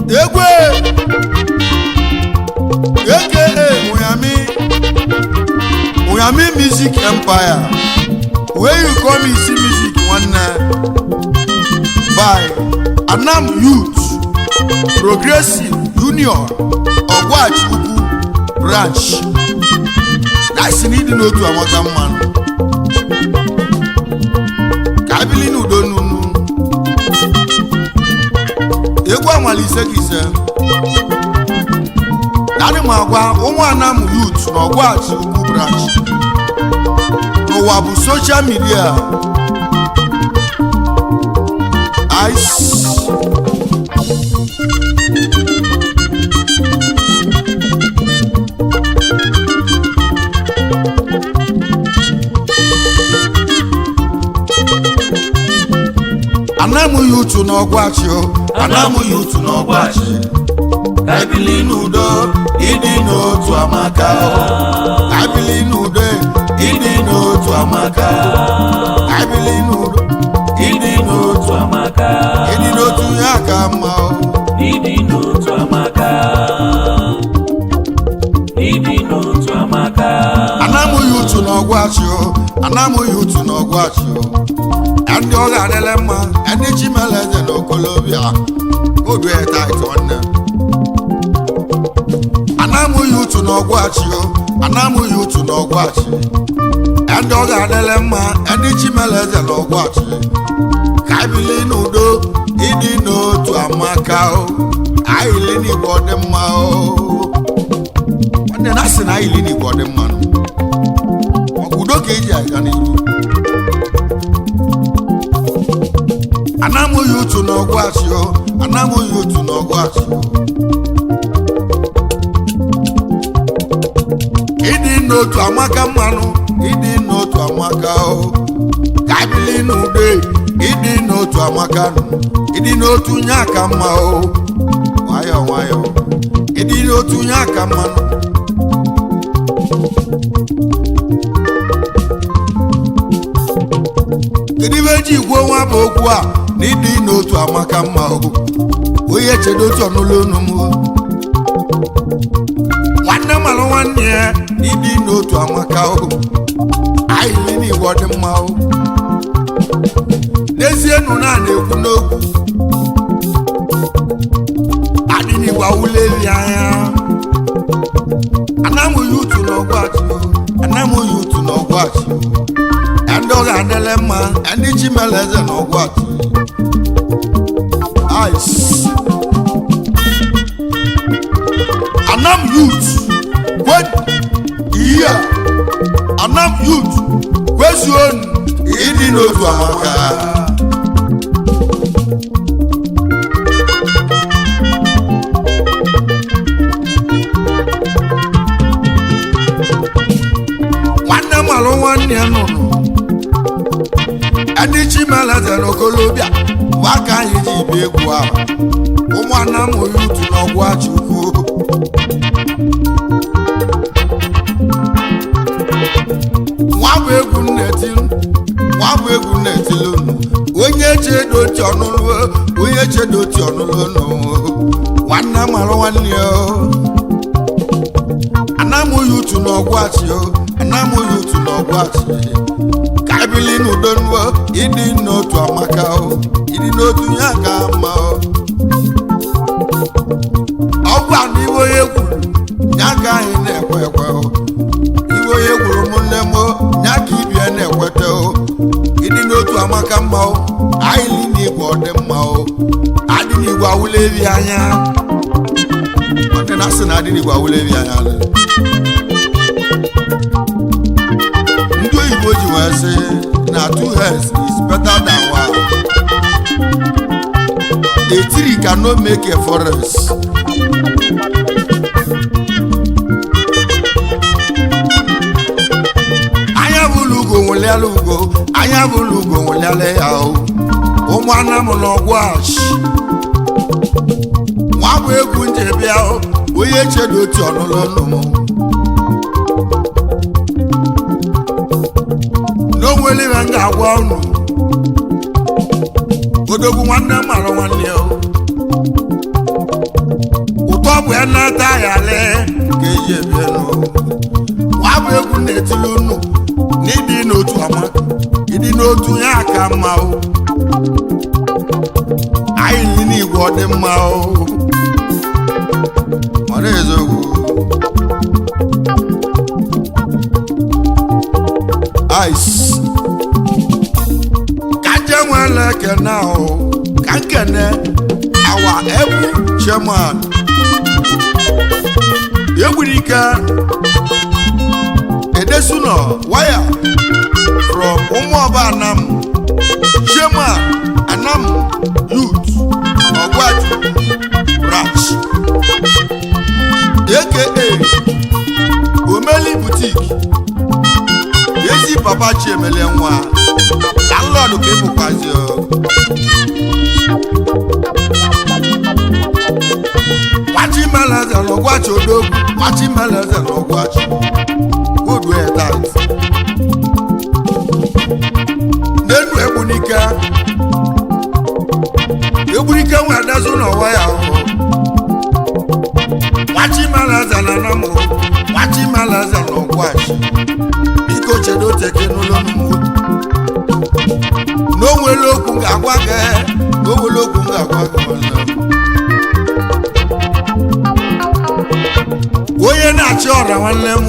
Egwe aka Oyami Oyami Music Empire, where you come isi music nwanne by Anam Youth Progressive Union Ogwachi Ukwu Branch. Daisi na ịdị n'otu amaka mmanụ ka abili n'udo nunu. Egwu amala ise ka ise adị m agwa ụmụ Anam Youth na Ogwachi Ukwu Branch n'ụwa bụ social media ice. Anam Youth na Ogwachi o, Anam Youth na Ogwachi, ka ebili n'udo, ịdị n'otu amaka o. Ka ebili n'udo, ịdị n'otu amaka o. Ka ebili n'udo, ịdị n'otu amaka. Ịdị n'otu ya ka mma o. Ịdị n'otu amaka. Ịdị n'otu amaka. Anam Youth na Ogwachi o, Anam Youth na Ogwachi o, ya ndị ọ ga-adịle mma, ya ndị Chimeleze na okolobịa odu ya tait nwanne. Anam Youth na Ogwachi o, Anam Youth na Ogwachi, ya ndị ọ ga-adịle mma, ya ndị Chimeleze na Ogwachi, ka ebili n'udo, ịdị n'otu amaka o. Anyị li n'igwe ọ dị mma o nwanne, na asị na anyị li n'igwe ọ dị mma nụ. Maka udo ka eji aga n'iru. Anam Youth na Ogwachi o, Anam Youth na Ogwachi o, ịdị n'otu amaka mmanụ, ịdị n'otu amaka o. Ka ebili n'udo, ịdị n'otu amaka nụ, ịdị n'otu nye aka mma o. Nwayọọ nwayọọ, ịdị n'otu nye aka mmanụ. Kedu ibe eji gwuo nwa bụ okwu a na ịdị n'otu amaka mma o? Onye chedo otu ọnụlụ onu m o. Nwanne malụ nwanne ya na ịdị n'otu amaka o. Anyị n'igwe ọ dị mma o. N'ezie nụ na na-ekwu n'okwu adị n'igwe awụla evi anya. Anam Youth na Ogwachi o, Anam Youth na Ogwachi o, ya ndị ọ ga-adịle mma, ya ndị Chimeleze na Ogwachi ice. Anam Youth kwe iya, Anam Youth kwezuonu, ịdị n'otu amaka. Nwanne m alụ nwanne ya nụnụ, ndị Chimeleze na okolobịa bụ aka anyị ji ibe egwu ahụ. Ụmụ Anam Youth na Ogwachi Ukwu. Nwa bụ egwu nneti, nwa bụ egwu nnetili unu. Onye chedo ntị ọnụlụ, onye chedo ntị ọnụlụ nụ. Nwanne m alụ nwanne ya o. Anam Youth na Ogwachi o, Anam Youth na Ogwachi, ka ebili n'udo nuo, ịdị n'otu amaka o, ịdị n'otu ya ka mma o. Ọgwụ a na iwe onye kwuru ya ka anyị na-ekwe ekwe o. Iwe onye gwuru m nne m o, ya ka ibie na-ekweta o. Ịdị n'otu amaka mma o. Anyị li n'igwe ọ dị mma o. Adị n'igwe awụla evi anya. Ọ dị na asị na adị n'igwe awụla evi anya. Ndị oyibo ji wee sị na two heads is better than one. A tree cannot make a forest. Anya bụlụ ugo nweliala ugo, anya bụlụ ugo nweliala ya o. Ụmụ Anam na Ogwachi, nwa bụ egwu nje bịa o. Onye Echedo otu ọnụlọ ọnụ m n'onwere ihe m ga-agwa unu. Odogwu nwanne m mara nwanne ya o. Ụtọ bụ ya nata ya lee ka eji ebienụ nwa bụ egwu na-etili unu n'ịdị n'otu ama, ịdị n'otu ya ka mma o. Anyị li n'igwe ọ dị mma o, ọ na-eziokwu. Ice ka nje nwere ekene ahụ ka nkene awa ebu chairman egburu ike edesunọ waya from Ụmụọba Anam, chairman Anam Youth Ọgwaju branch, aka Omeli Boutique. Ezi papa Chiemele nwa landlord ka ịbụkwazi o. Nwachimeleze na Ọgwachi odogwu, Nwachimeleze na Ọgwachi good way tight n'enu Egbunike. Egbunike nwere dezu n'ụwa ya o. Nwachimeleze na Anamụ, Nwachimeleze na Ọgwachi, biko chedo teke n'ụlọ mmụọ n'onwere okwu m ga-agwa gị, n'onwere okwu m ga-agwa gị nwanne m. Onye na-achị ọra nwanne m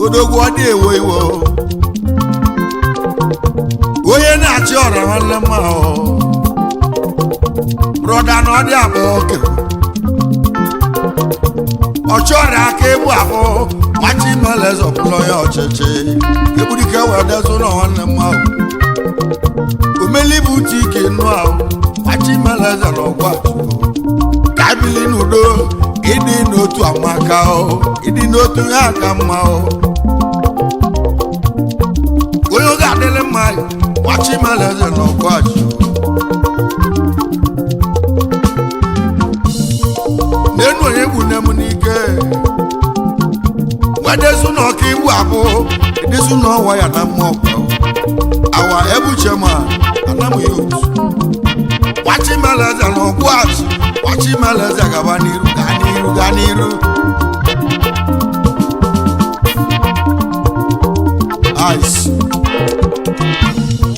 odogwu, ọ dị ewe iwe o. Onye na-achị ọra nwanne m ahụ brother na ọ dị abụọ oke ọchọrọ aka egbu ahụ. Nwachimeleze ọbụla ya ọchịchị egburike wee dezu na nwanne m ahụ omeli butiki nụ ahụ. Nwachimeleze na Ọgwachukwu ka bili n'udo, ịdị n'otu amaka o, ịdị n'otu ya ka mma o. Onye oge adịrị mma. Nwachimeleze na Ọgwachukwu n'enu onye gbu nne m n'ike wedezu na ọka igbu abụ edezu na ọwa ya na mmụọ awa ebuchema anam youth. Nwachimeleze na Ọgwụachị, Nwachimeleze gaba n'iru, gaa n'iru, gaa n'iru. Ice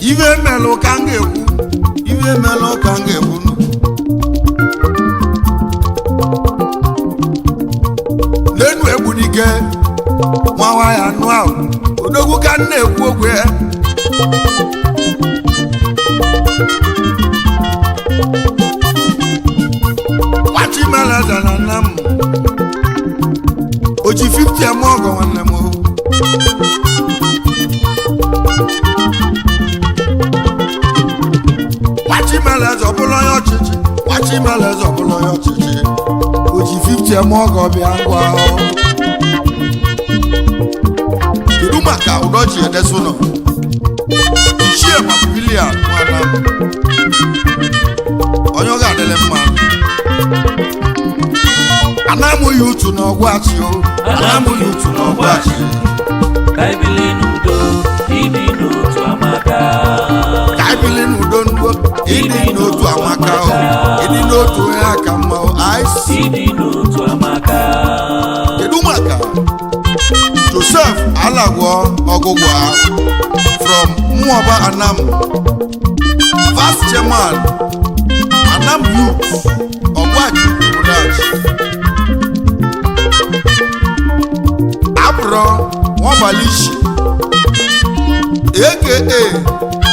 ife melụ ka m ga-ekwu, ife melụ ka m ga-ekwu nụ. N'enu Egbunike nwa ya nụ ahụ odogwu ka m na-ekwu okwu ya. Nwachimeleze na nna m o ji 50 eme ọgọ nwanne m o. Nwachimeleze ọbụla onye ọchịchị, Nwachimeleze ọbụla onye ọchịchị o ji 50 eme ọgọ bịa ngwa o. Kedu maka ụdọji edesunọ ichie Papilia nwana onye ọ ga-adịrị mma? Anamụghị utu na Ọgwachi o, anamụghị utu na Ọgwachi. Ka anyị bili n'udo, ịdị n'otu amaka. Ka anyị bili n'udo n'udo, ịdị n'otu amaka o, ịdị n'otu onye aka mma o. Ice Ịdị n'otu amaka. Kedu maka Joseph Alagwo Ọgụgwa from Mmụọba Anam, vice chairman Anam Youth Ọgwachi branch, abụrọ Nwabalishi aka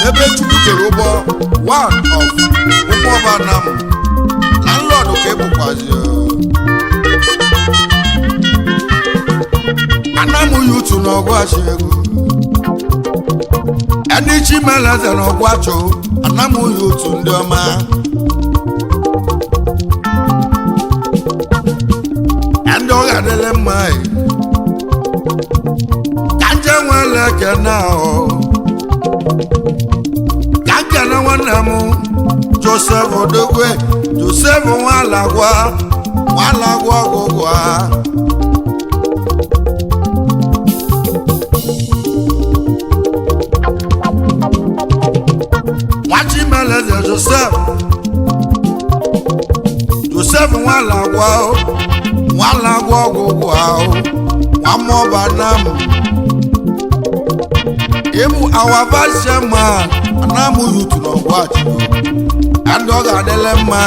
ebe Chukwu kere ụgbọ one of Ụmụọba Anam, landlord ka ịbụkwazi. Anamụghị utu na Ọgwachi ego ndị Chimeleze na Ọgwachi anamụghị otu ndị ọma ndị ọ ga-adịrị mma e. Ka nje nwere ekene ahụ ka nkene nwanne m Joseph Odogwe, Joseph Nwalagwa. Nwala agwọ ọgwụgwụ ha. Nwachimeleze Joseph, Joseph nwala agwọ, nwala agwọ ọgwụgwụ ahụ, nwamọba nam ịbụ our vice chairman Anam Youth n'Ọgwachi, and ọ ga-adịle mma.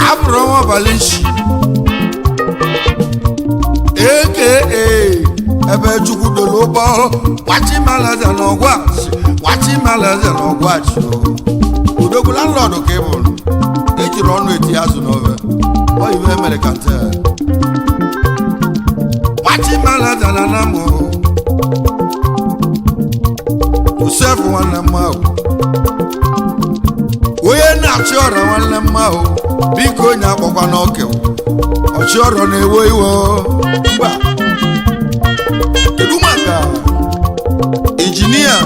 Abụrụ nwabalị aka ebe Chukwu dolo ụgbọ. Nwachimeleze n'Ọgwachi, Nwachimeleze n'Ọgwachi, odogwu landlord ka ị bụrụ, ejiri ọnụ eti azụ n'ofe ọ iwe mere ka nte. Nwachimeleze na Anam, Joseph nwanne m ahụ, onye na-achị ọrịa, nwanne m ahụ, biko onye akpọkwa n'ọkụ ọchị ọrịa na-ewe iwe mba. Kedu maka injinia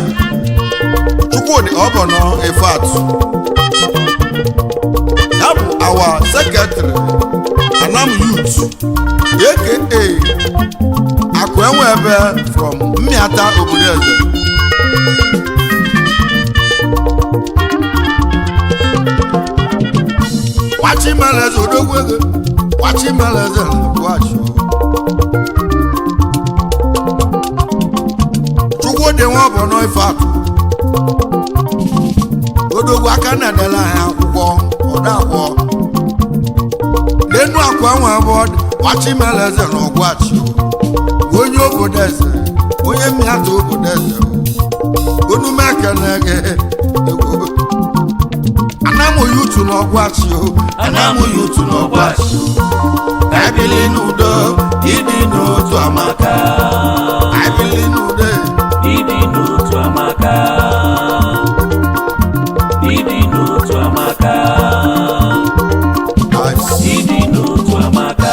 Chukwudi Ọbọnọ Ifeatụ? Ya bụ our secretary Anam Youth, aka Akụ Enwe Ebe from Mmiata obodo eze. Nwachimeleze odogwu ego, Nwachimeleze na-abụghachi. Chukwudi nwa Ọbọnọ Ifeatụ odogwu, aka na-edela anyị akwụkwọ ọdaakwọ n'enu akwa nwa abụọ. Nwachimeleze na Ọgwachi, onye obodo eze, onye mmiata obodo eze, onume ekene gị egwu. Anam Youth na Ọgwachi o. Anam Youth n'Ọgwachi, ka anyị bili n'udo, ịdị n'otu amaka. Anyị bili n'udo. Ịdị n'otu amaka, ịdị n'otu amaka. Nice. Ịdị n'otu amaka.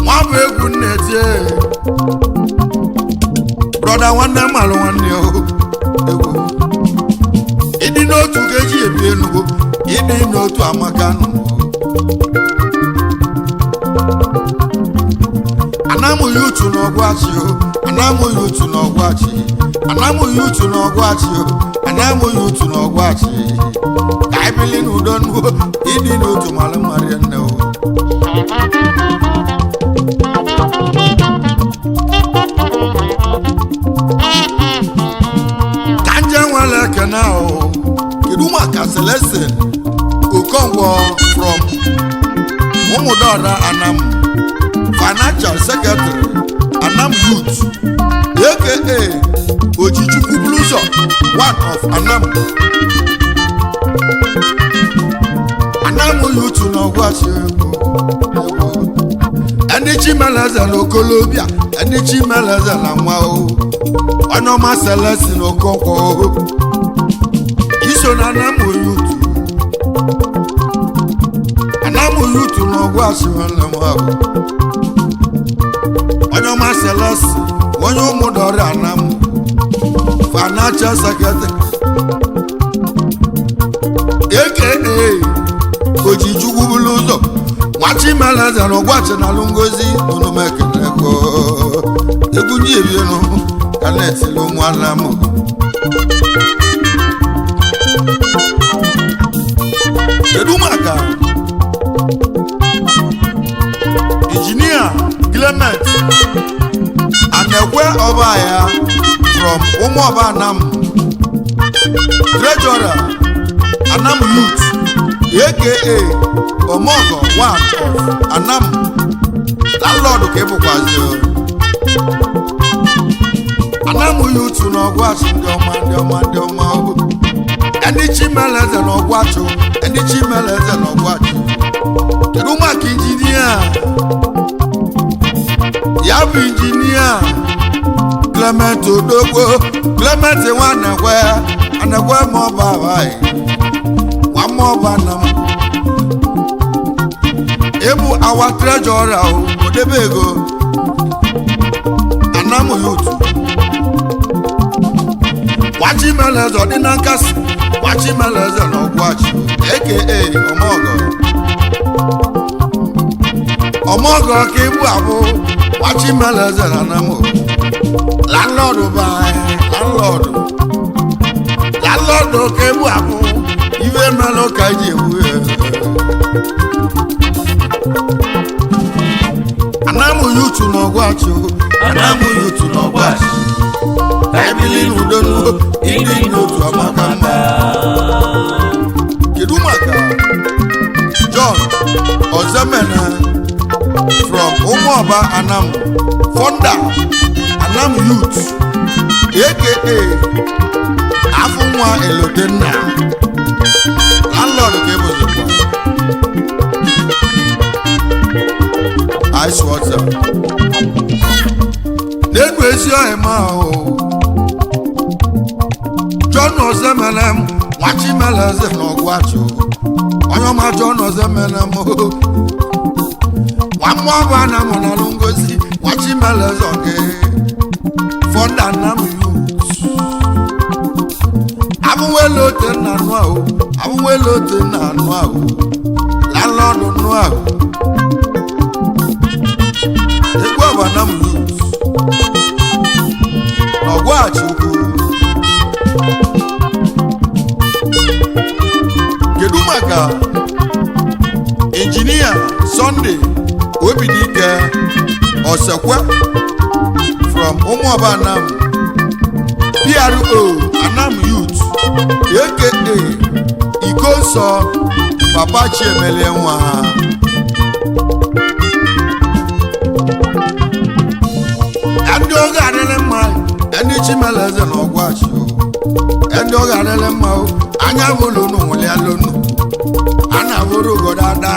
Nwa bụ egwu nna-eti, brother, nwanne m alụ nwanne o. Egwu ịdị n'otu ka eji ebi Enugu. Ịdị n'otu amaka nụ. Anam Youth n'Ọgwachi o, Anam Youth n'Ọgwachi, Anam Youth n'Ọgwachi o, Anam Youth n'Ọgwachi, ka anyị bili n'udo nụ. Ịdị n'otu malụ mmarị nne o. Ka nje nwere ekene ahụ. Kedu maka Celestin Okonkwo from Ụmụdọra Anam, financial secretary Anam Youth, aka Ojichukwu Bluzo one of Anam, Anam Youth na Ọgwachi egwu. Ndị Chimeleze na okolobịa, ndị Chimeleze na nwa o, onye ọma, Celestin Okonkwo, iso na Anam Youth, Anam Youth na Ọgwachi, nwanne m ahụ, onye ọma, Celestin, onye Ụmụdọrọ Anam, financial secretary, aka Ojichukwu bụrụ ụzọ. Nwachimeleze na Ọgwachi na alụ ngozi onumekelego egwu ndị ebienu ka na-etili ụmụ Anam. Kedu maka injinia Clement Anekwe Ọbaya from Ụmụọba Anam, treasurer Anam Youth, aka Omogo one of Anam, landlord ka ịbụkwazi. Anam Youth na Ọgwachi, ndị ọma, ndị ọma, ndị ọma o. Ndị Chimeleze na Ọgwachi, ndị Chimeleze na Ọgwachi. Kedu maka injinia? Ya bụ injinia Clement Odogwo, Clement Nwanekwe, Anekwe ma ọba abaghị nwamaọba na m ịbụ our treasurer o, odebe ego Anam Youth. Nwachimeleze ọ dị na nkasi. Nwachimeleze na Ọgwachi aka Ọmọgọ. Ọmọgọ ka ibu abụ. Nwachimeleze na Anam. Landlord bụ anyị landlord. Landlord ka ibu abụ. Ife melụ ka eji ewu ya. Anamụghị utu na Ọgwachi. Anamụghị utu na Ọgwachi. Ka ebili n'udo ịdị n'otu amaka mma. Kedu maka John Ozemena from Ụmụọba Anam, founder Anam Youth, aka Afụnwa Elodenna. Landlord ka ebozikwa ice water n'enu ezi ọhịa ma ahụ. John Ozemena m, Nwachimeleze na Ọgwachi, onye ọma. John Ozemena m, nwa mmụọ bụ Anam na alụ ngozi. Nwachimeleze gị, founder Anam Youth. Abụwela ote nna anụ ahụ, abụwela ote nna anụ ahụ, landlord nụ ahụ. Egwu ọbụ Anam Youth na Ọgwachi ukwu. Kedu maka Injinia Sunday Obidike Osekwe from Ụmụọba Anam, PRO Anam Youth, aka Ikonso Papa Chiemelie nwa ha. Ndị oge adịrị mma, ndị Chimeleze na Ọgwachi, ndị oge adịrị mma. Anya bụlụ unu nwụlịa lonu a na-abụrụ ugodo ada.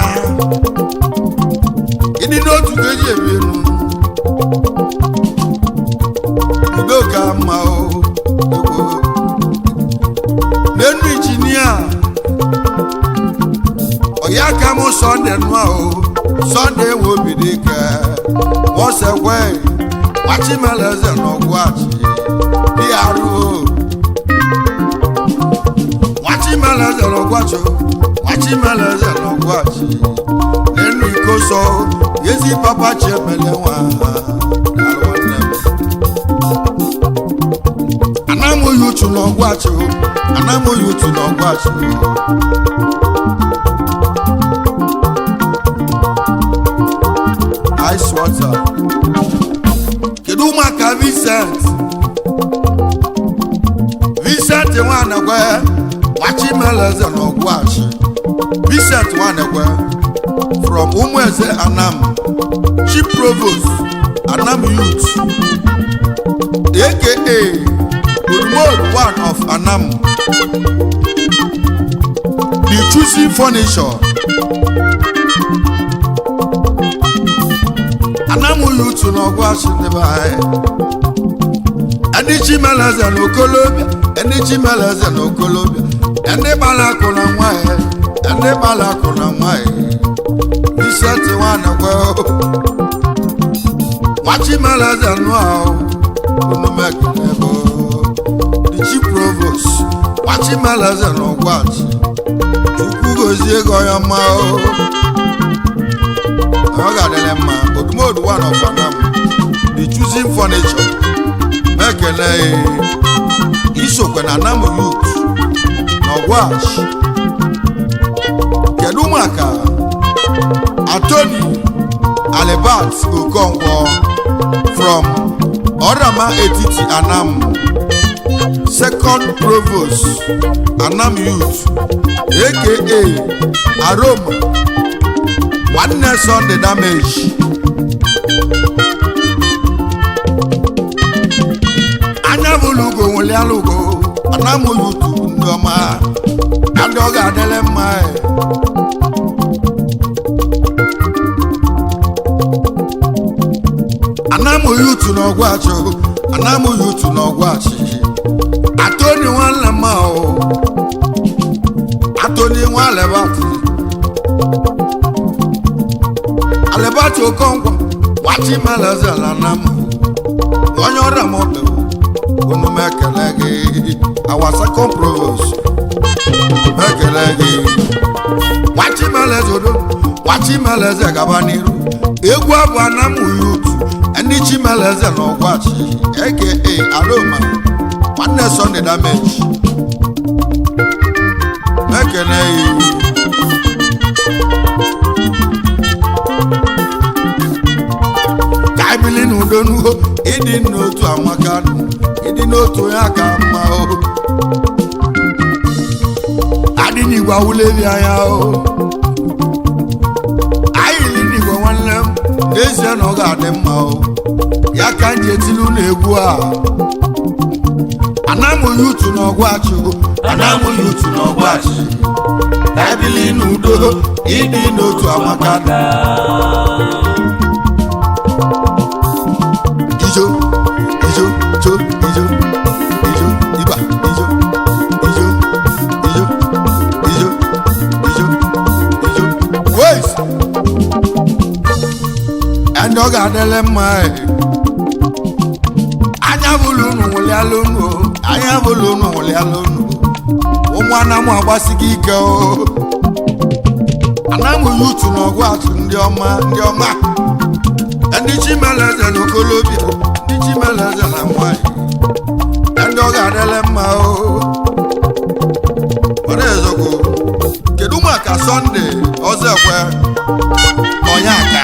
Ịdị n'otu ka eji ebi enu. Udo ka mma o. N'enu injinia ọya ka m Sunday nụa o. Sunday nwe obi dike nwosekwe. Nwachimeleze na Ọgwachi, PRO Nwachimeleze na Ọgwachi. Nwachimeleze na Ọgwachi n'enu iko sọ ezi papa Chiemele nwa. Nwanne m, Anamụghị uchu na Ọgwachi. Anamụghị uchu na Ọgwachi. Ice water. Kedu maka Vincent? Vincent Nwanekwe, Nwachimeleze na Ọgwachi. Vincent Nwanekwe from Ụmụeze Anam, Chief Provost Anam Youth, aka Odumodu one of Anam, the Choosing Furniture. Anam Youth na Ọgwachi, ndị be anyị. Ndị Chimeleze na okolobịa, ndị Chimeleze na okolobịa, ndị gbara akụ na nwanyị, ndị gbara akụ na nwanyị. Vincent Nwanekwe, Nwachimeleze nụ ahụ onumekelebo, the Chief Provost Nwachimeleze na Ọgwachi. Chukwu gozie ego ya mma o, ọ ga-adịrị mma. Odumodu one of Anam, the Choosing Furniture, mekele isokwe na Anam Youth na Ọgwachi. Kedu maka Atoni Alibat Okonkwo from Orama Etiti Anam, Second Provost Anam Youth, aka Aroma Nwanne Sunday Damage? Anya bụlụ ugo nweliala ugo. Anam Youth, ndị ọma na ndị ọ ga-adịrị mma. Anamụghị utu na Ọgwachi. Anamụghị utu na Ọgwachi. Atoni nwanne m ahụ, Atoni nwa Alebati, Alebati Okonkwo, Nwachimeleze na Anam, onye ọrịa m ọbụ unu m ekele gị. Our second provost, ekele gị. Nwachimeleze odo, Nwachimeleze gaba n'iru. Egwu abụ anamụghị otu ndị Chimeleze na Ọgwachi, aka Aroma nwanne Sunday Damage, ekele gị. Ka anyị bili n'udo n'uho, ịdị n'otu amaka, ịdị n'otu ya ka mma o. Adị n'igwe awụlebi anya o, anyị li n'igwe nwanne m, n'ezie na ọ ga-adị mma o. Ya ka m ji etili unu egwu a, anamụghị utu na Ọgwachi o, Anamụghị utu na Ọgwachi. Ka anyị bili n'udo, ịdị n'otu amaka. Ijo ijo jo ijo ijo iba ijo ijo ijo ijo ijo ijo wait. Ẹni ọ ga-adịlị mma e. Anya bụlụ unu nwụlịala unu o, anya bụlụ unu nwụlịala unu. Ụmụ anamụ agbasighị ike o, anamụghị utu na Ọgwachi, ndị ọma, ndị ọma, ndị Chimeleze na okolobịa, ndị Chimeleze na nwanyị, ndị ọ ga-adịlị mma o. Were ezokwu. Kedu maka Sunday Ọzọekwe Ọnyaka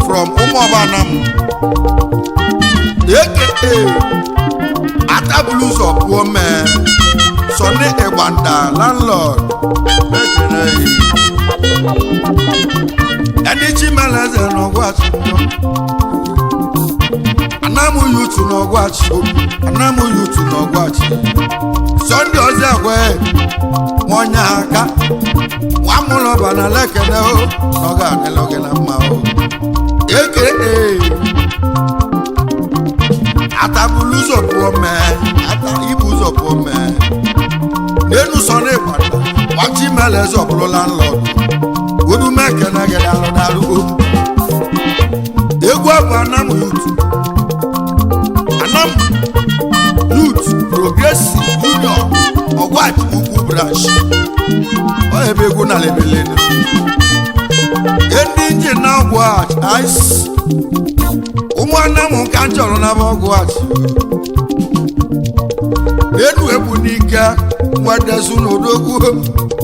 from Ụmụọbanam, aka Atabulu ụzọ pụọ mee Sunday Ịgbanda landlord, ekele gị. Ndị Chimeleze na Ọgwachi, anamụghị utu na Ọgwachi, anamụghị utu na Ọgwachi. Sunday Ọzọekwe onye aka nwa mụlọba na lekene o, na ọ ga-adịlụ gị na mma o, aka atabulu ụzọ pụọ mee ata ibu ụzọ pụọ mee n'enu. Sunday Ịgbanda Nwachimeleze ọbụrụ landlord, onume ekene gị, dalụ dalụ o. Egwu abụ Anam Youth, Anam Youth Progressive Union, Ọgwachi Ukwu branch, ọ ebe egwu na lebelenu ndị injin na Ọgwachi ice. Ụmụnne m ka m chọrọ na Ọgwachi enu egbu n'ike nwedezu n'odogwu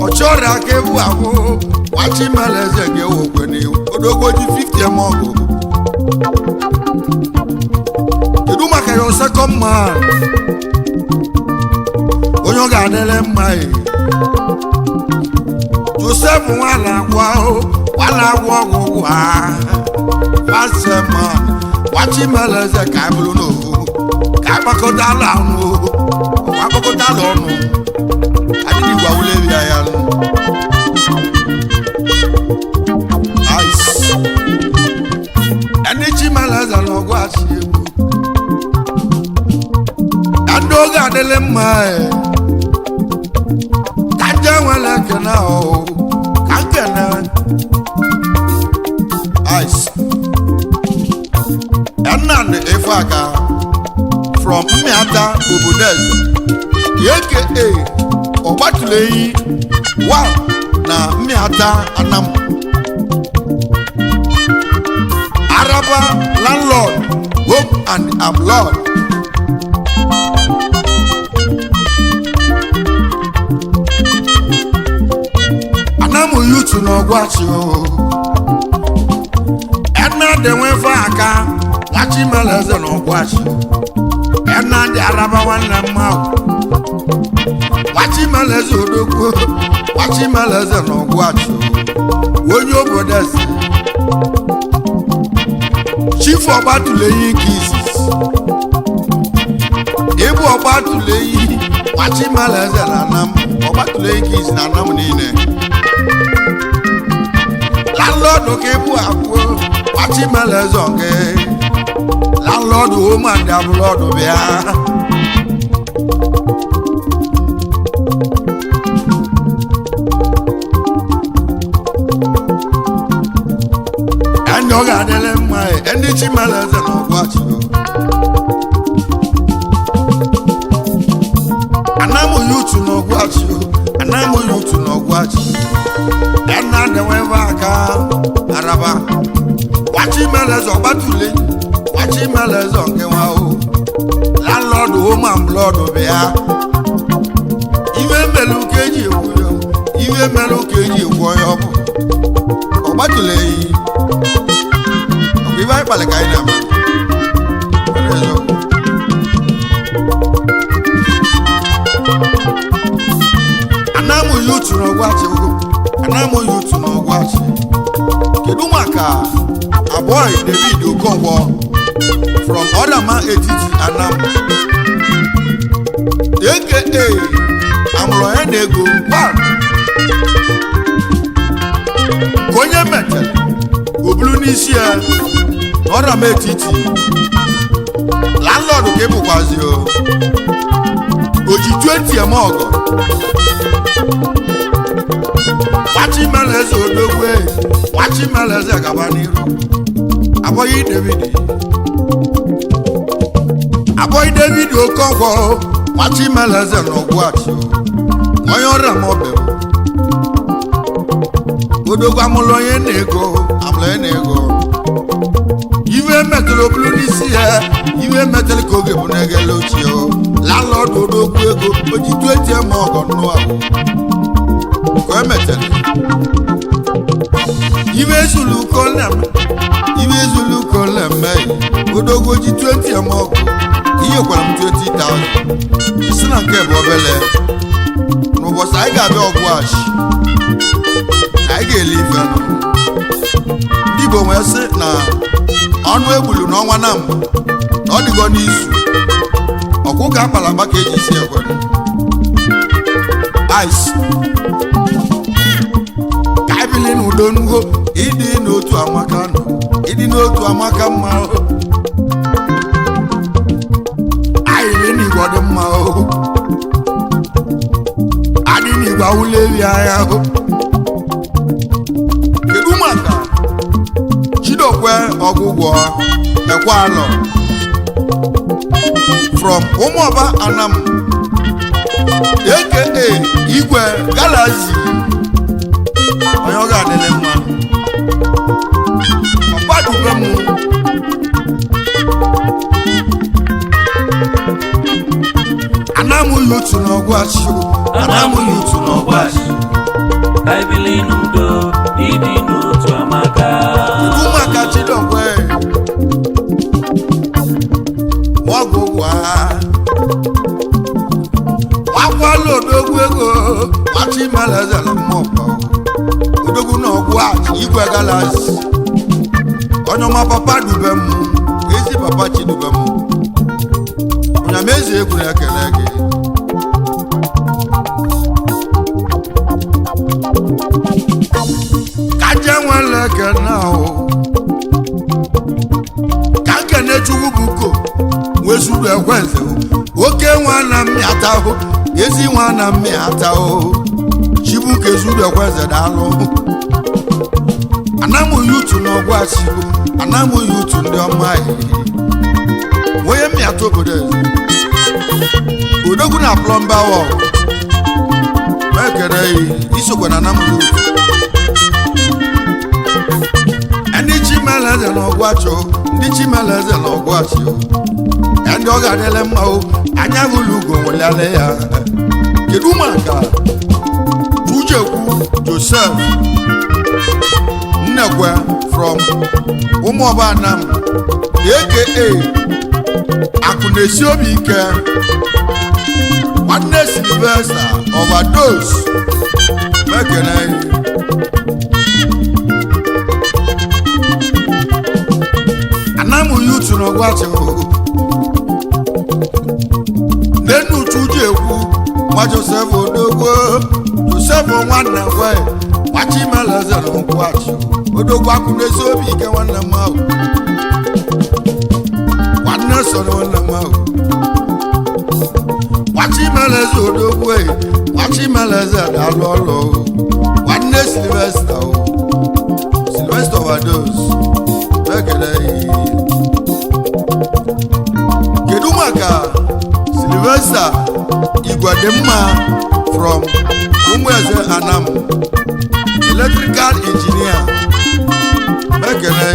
ọchọrọ aka ebu ahụ. Nwachimeleze ga-ewokwe n'iwu odogwu ji 50 m ọgụ. Kedu maka your second man, onye ọ ga-adịrị mma e? Joseph nwala agwa nwala agwa ọgwụ gwa faseman. Nwachimeleze, ka anyị bụrụ n'ofu, ka anyị gbakọta ala ọnụ, agbakọta ala ọnụ, adịghị igwe awụla eri ya nụ. Ice. Ndị Chimeleze na Ọgwachi egwu ndị oge adịlị mma e. Ka nje nwere ekene o, ka nkene ice. Nnamdi Ifeaka from Mmiata Obodo Eze, aka Ọgbatuleyi 1 na Mmiata Anam, Araba landlord, home and abroad. Anam Youth na Ọgwachi o, Nnamdi nwefe aka Nwachimeleze na Ọgwachi, Nnamdi Araba nwanne m ahụ, Nwachimeleze odogwu, Nwachimeleze na Ọgwachi, onye obodo eze. Chief Ọgbatuleyi nke izizi ịbụ Ọgbatuleyi Nwachimeleze na Anam, Ọgbatuleyi nke izizi na Anam niile, landlord ka ịbụ abụọ. Nwachimeleze ọgị landlord, home and abroad, bịa. Ndị ọ ga-adịrị mma e, ndị Chimeleze na Ọgwachi. Chimeleze ọgbatule, nwa Chimeleze ọnkewa o, landlord home and blood bịa. Iwe mmelụ ka eji ekwu ya, iwe mmelụ ka eji ekwu onye ọ bụ ọgbatule yi. Ọkwa ibe anyị kpalị ka anyị na-eme. Ọ dị eziokwu. Anamụghị utu n'ọgwachi o, anamụghị utu n'ọgwachi. Kedu maka abụọ David Okonkwo from Ọdama Etiti Anam, aka amụrụ ya na ego one ka onye metere o buru n'isi ya n'Ọdama Etiti. Landlord ka ị bụkwazi o, o ji 20 eme ọgọ. Nwachimeleze odogwu, Nwachimeleze gaba n'iru. Abọghị David, abọghị David Okonkwo, Nwachimeleze na ọgwụachi, onye ọrịa ma ọbịa odogwu, amụlụ onye na-ego, amụlụ onye na-ego. Iwe metụrụ obulu n'isi ya, iwe metụrụ ka oge bụ n'egele ochie o. Landlord odogwu ego o ji 20 eme ọgọ nnụ ahụ ka o metere. Iwe zulu kolem, iwe zulu kolem mee odogwu ji 20 eme ọgụ. Ihe kwara m 20,000 isi na nke bụ obele. N'ụbọchị anyị ga-abịa ọgwụ achị, anyị ga-ele ife nụ. Ndị Igbo wee sị na ọnụ egbulu n'ọnwa na mbụ na ọ dịgo n'izu ọkwụ ka akpara akpa ka eji isi ekwere ice. Ka anyị bili n'udo nugo. Ịdị n'otu amaka nọ, ịdị n'otu amaka mma o. Anyị bi n'igwe ọ dị mma o, adị n'igwe awụla ewi anya o. Kedu maka Chidokwe ọgwụgwọ ekwe alọ from Ụmụọba Anam, aka Igwe Galazi, onye ọ ga-adịrị mma? Ọkpadube m. Anamụghị otu n'ọgwụ achị. Anamụghị otu n'ọgwachi, ka anyị bili n'udo, ịdị n'otu amaka. Kedu maka Chidokwe ọgwụgwa nwakwala odogwu ego, nwachimelezela mmụọ odogwu na ọgwụ achị, Igwe Galazi, onye ọma, papa dube m, ezi papa chidube m, onyameze egwu na-ekele gị. Ka je nwere ekene ahụ, ka nkene Chukwu bụ ko nwezuru ekwenze oke nwa na mmịata ahụ, ezi nwa na mmịata ahụ. Chibuke zuru ekwenze, daalụ. Anamụghị utu na ọgwụ achịbụ, anamụghị utu ndị ọma ahịhị, onye mmịata obodo eze odogwu na plumber work ekere isokwa na anamụghị utu. Ndị Chimeleze na ọgwụ achọ, ndị Chimeleze na ọgwụ achị, ndị ọ ga-adịle mma o. Anya hụlụ ugo nwelele ya. Kedu maka Uchekwu Joseph Nnekwe from Ụmụọba Anam, aka Akụ na-esi obi ike, nwanne Sylvester Overdose mekene? Anamụghị utu n'ọgwachi n'enu uchu ji ekwu nwa Joseph odogwo, Joseph nwanne kwe nwa Chimeleze na nkwuachi odogwu, akụ n'ezi obi ike, nwanne m ahụ, nwanne sọrọ nwanne m ahụ, nwa Chimeleze odogwu e, nwa Chimeleze daalụ ọlụ, nwanne Sylvester o, Sylvester Overdose ekele. Kedu maka Sylvester Igwedimma from Umueze Anam, electrical engineer? Ekele.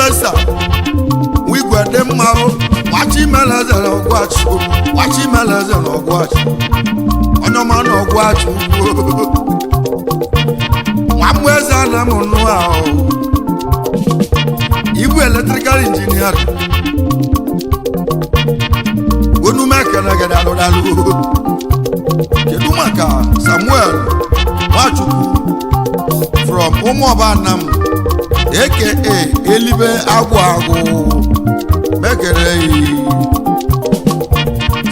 Sylvester Wigwe dị mma o. Nwachimeleze na Ọgwachi o. Nwachimeleze na Ọgwachi, onye ọma na Ọgwachi ugwu. Nwamgbe eze ana m nụ ahụ ibu electrical engineer onume ekele gị, dalụ dalụ. Kedu maka Samuel Nwachukwu from Ụmụọba Anam, aka Elibe Agwụ Agwụ? Mekere yi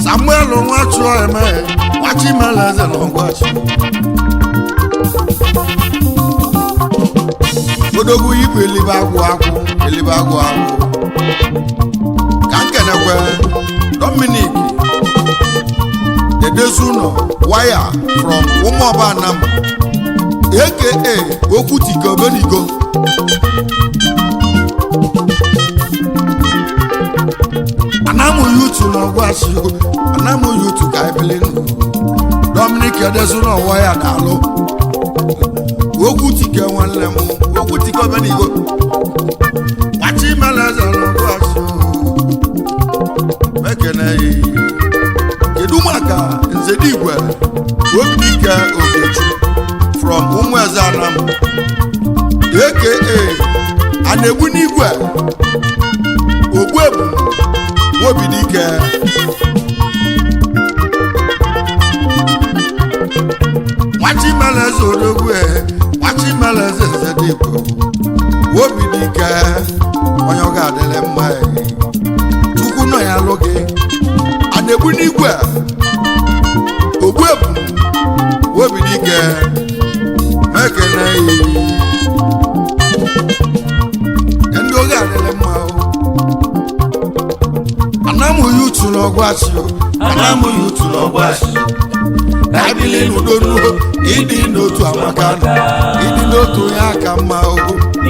Samuel Nwachukwu eme Nwachimeleze na Ọgwachi odogwu ibu Elibe Agwụ Agwụ, Elibe Agwụ Agwụ. Ka nkenekwe Dominic Edezuno Waya from Ụmụọba Anam, aka Okwutike Obenigo. Anamụghị utu na Ọgwachi, anamụghị utu ka ebili nụ. Dominic Edezuno Waya na-alụ Okwutike nwanne m, Okwutike Obenigo. Nwachimeleze na Ọgwachi, mekene. Kedu maka Nzedigwe Obidike Okechu from Ụmụeze Anam, aka Ana-egbu n'igwe Ogbuebu Obidike? Nwachimeleze odogwu, Nwachimeleze Nzedigwe Obidike, onye ọ ga-adịrị mma, Chukwu nọ ya lụ gị. A na-egbu n'igwe Ogbuebu Obidike, mekene. Ndị oge adịrị mma o. Anamụghị utu n'Ọgwachi o. Anamụghị utu n'Ọgwachi. Ka ebili n'udo n'udo, ịdị n'otu amaka, ịdị n'otu ya ka mma o.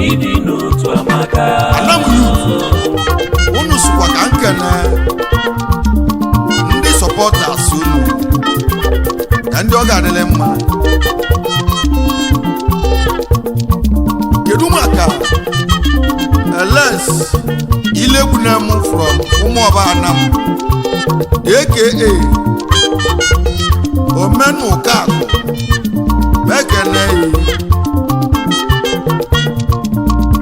Ịdị n'otu amaka. Anamụghị utu unu sịkwa ka nkene ndị supporters unu na ndị ọ ga-adịrị mma. Kedu maka Eles Ilegbunem from Ụmụọba Anam, aka Omenụkakụ? Mekene.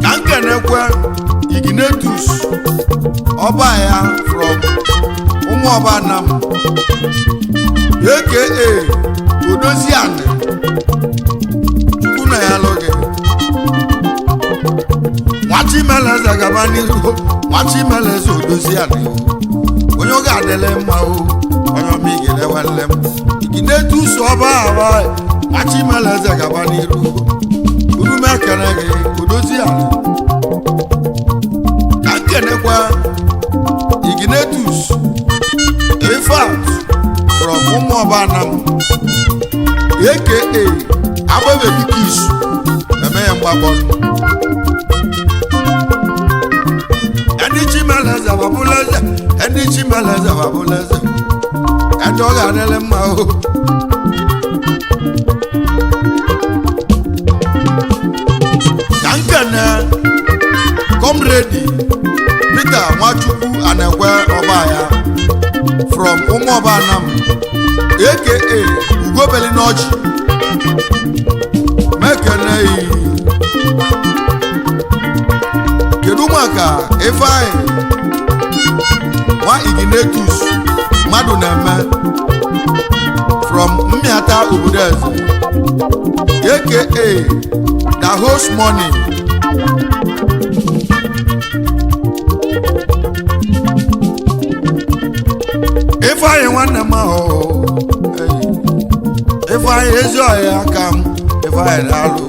Ka nkenekwe Ignetus ọba ya from Ụmụọba Anam, aka Odoziani. Chukwu na ya lụ gị. Nwachimeleze, gaba n'ihu. Nwachimeleze Odoziani, onye ọ ga-adịlị mma o, onye ọma igede nwanne m, Ignetus ọba aba. Nwachimeleze, gaba n'iru. Urume ekene gị, Odoziani. Ka nkenekwa Ignetus Ifat from Ụmụọba Anam, aka Agbebebikis eme ya mgbakọ. Ẹni Chimeleze babụleze, ẹni Chimeleze babụleze, ẹni ọ ga-adịrị mma o. Ka nkene Comrade Peter Nwachukwu Anekwe ọba ya from Ụmụọba Anam, aka Ugobeli n'Ọjị, mekene. Kedu maka Ifeanyị nwa Ignetus mmadụ na-eme from Mmiata obodo eze, aka The Host Money? Ifeanyị nwanne m ahụ, Ifeanyị ezi ọhịa aka m, Ifeanyị daalụ.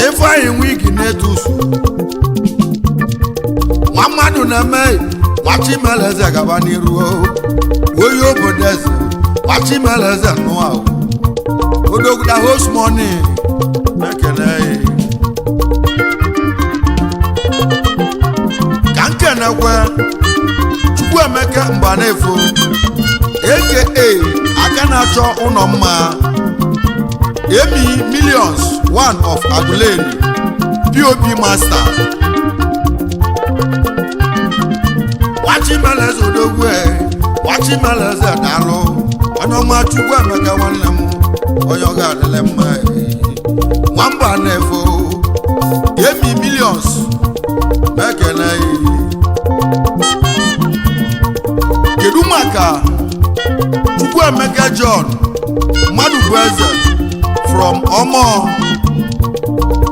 Ifeanyị nwa Ignetus nwa mmadụ na-eme, Nwachimeleze, gaba n'iru. Onye obodo eze, Nwachimeleze nụa odogwu host money, ekele. Ka nkenekwe Chukwuemeka Mbanefo, aka aka na-achọ ụlọ mma, Emi Millions one of Aguleri, POP Master. Nwachimeleze odogwu e, Nwachimeleze daalụ. Onye ọma, Chukwu Emeka nwanne m, onye ọ ga-adịle mma e. Nwamba na-efo emi millions, mekele. Kedu maka Chukwuemeka John mmadụ bụ eze from Omo,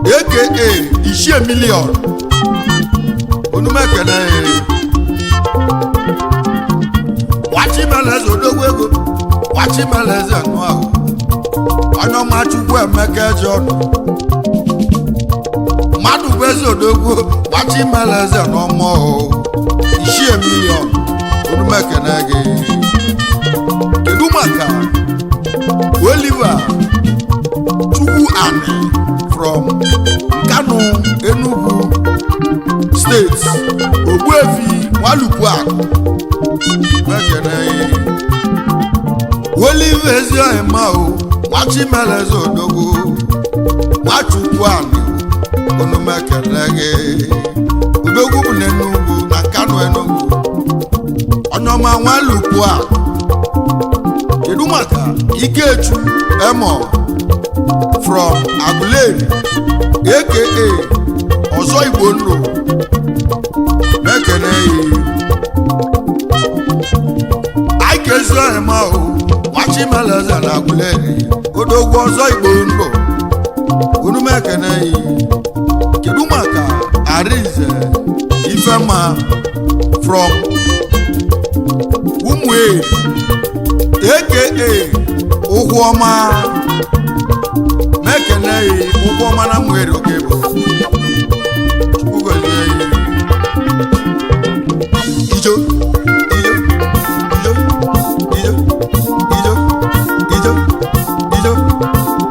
aka Ichie Million, onumekele. Nwachimeleze odogwu ego, Nwachimeleze nụ ahụ, onye ọma, Chukwuemeka John mmadụ bụ eze odogwu, Nwachimeleze n'ọmọ o, Ichie Million, onumekene gị. Kedu maka Oliver Chukwu Ani from Kano, Enugu Steeti, Ogbuefi Nwalupuakụ, mekene gị. Oliver Eziohima o, Nwachimeleze odogwu, Nwachukwu Ani, onumekene gị. Odogwu bụ n'Enugu na Kano, Enugu, onye ọma Nwalupuakụ. Kedu maka Ikechu Emo from Aguleri, aka Ọzọ Igbo Ndụ, mekene yi. Ikezuema o, Nwachimeleze na Aguleri, odogwu Ọzọ Igbo Ndụ, unu mekene yi. Kedu maka Arinze Ifema from Umueri, aka Ụgwọma, mekene yi. Ụgwọma na mwere oge bụ Chukwu gozie yi. Ijo ijo ijo ijo ijo ijo ijo ijo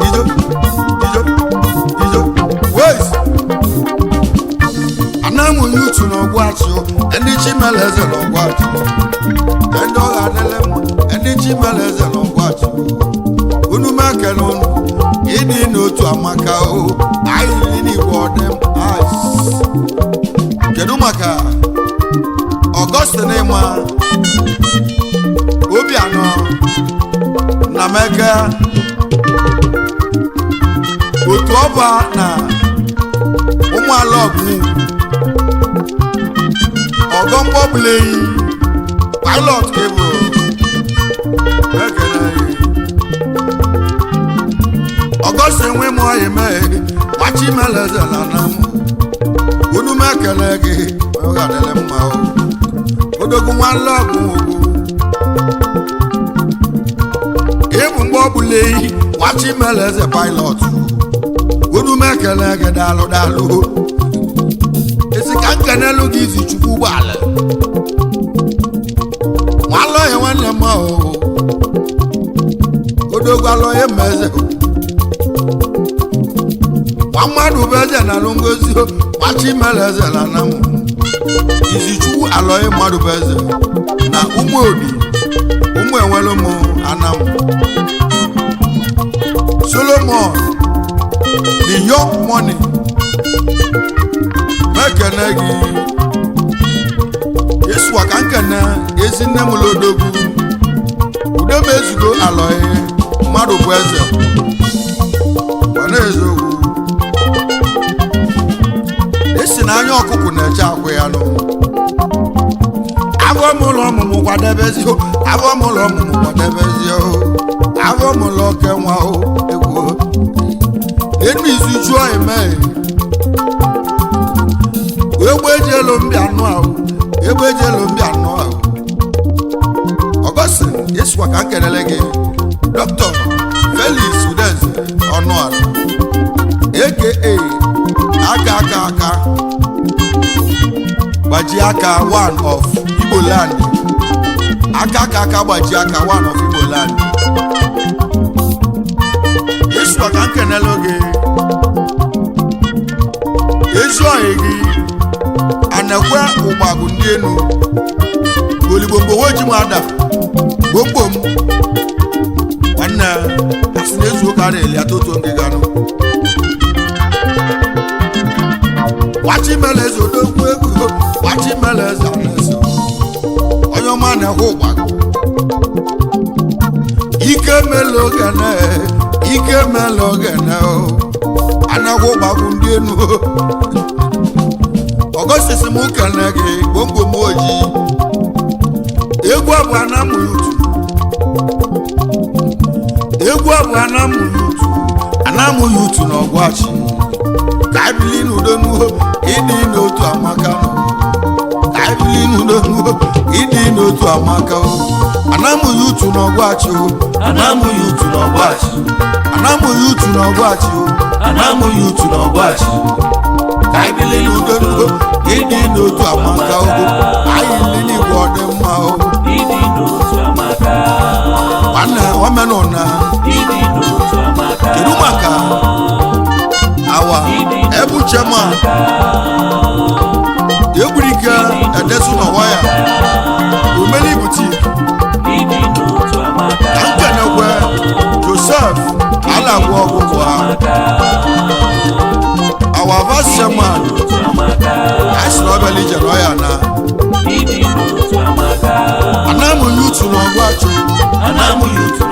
ijo ijo wes anamụghị utu n'ọgwụ achị, ndị Chimeleze n'ọgwụ achị, ndị ọ ga-adịle mma, ndị Chimeleze n'ọgwụ achị, unu mekele unu ịdị n'otu amaka o. Anyị dị n'igwe ọdịm. Kedu maka Ọgọstin Ịma Obianọ Nnameke, otu ọba na ụmụala ọgụ ọgọmgbọbụleyi, pilot kebụl, ekele. Ọgọstin nwe m ọyị mee Nwachimeleze na na m unu mekele gị, ọ ga-adịrị mma o. Odogwu nwanne ọgụ ogwu ịbụ mgbe ọbụla eyi, Nwachimeleze pilot, unu mekele gị, daalụ daalụ. Esi ka nkenelu gị izi Chukwu ụgbọala nwanne ọhịa nwanne m o, odogwu alọghị meze nwa mmadụ bụ eze na alụ ngozi. Nwachimeleze na anamụ Izichukwu alọghị mmadụ bụ eze na ụmụ obi ụmụ enwere ụmụ anamụ. Solomon the young money, mekene gị. Ịsụwa ka nkene ezi nne m lodogwu udo m ezugo alọghị mmadụ bụ eze gbana eziokwu. Esi na anya ọkụkụ na-eche akwụ ya nụ. Afọ m ụlọ ọmụmụ kwadebezi o, afọ m ụlọ ọmụmụ kwadebezi o, afọ m ụlọ oke nwa o egwu enu izu jụọ eme egbe eji elu mbịa nụ ahụ, egbe eji elu mbịa nụ ahụ. Ọgọstin ịsụkwa ka m kelele gị Dr. Felix Udenze Ọnụala, aka aka aka aka gbaji aka one of Igbo land, aka aka aka gbaji aka one of Igbo land. Ịsụkwa ka m kelele gị ezi ọyị gị anekwe ụgbagụ ndị enu oligbogbo weji m ada gbogbo m nwanne asị na ezu ụka na-eli atoto ngịganụ. Nwachimeleze odogwu ego, Nwachimeleze anaeze. ọma na-ekwe ụgbagụ. Ike mele ogene, ike mele ogene o, anakwa ụgbagụ ndị enu. Ọgọstisi m kene gị gbomgbom ojii. Egwu abụ anamụghị utu, egwu abụ anamụghị utu, anamụghị utu na ọgwachi. Ka anyị bili n'udo n'uho, ịdị n'otu amaka nọ. Ka anyị bili n'udo n'uho, ịdị n'otu amaka o. Anamụghị utu na ọgwachi o. Anamụghị utu na ọgbachi. Anamụghị utu na ọgwachi o. Anamụghị utu na ọgbachi. Ka anyị bili n'udo n'uho, ịdị n'otu amaka o. Anyị lili igwe ọ dị mma o. Ịdị n'otu amaka. Nwanne omenụna. Ịdị n'otu amaka. Kedu maka awa ebu chema egburike edesu na waya omeli butik? Ịdị n'otu amaka. Ka nkenekwe Joseph alagwa ọgwụgwụ ha, awa vice chairman. Otu amaka. Anyị sị na ọbịala ije na ọya na. Ịdị n'otu amaka. Anamụghị utu na ọgwachụ. Anamụghị utu.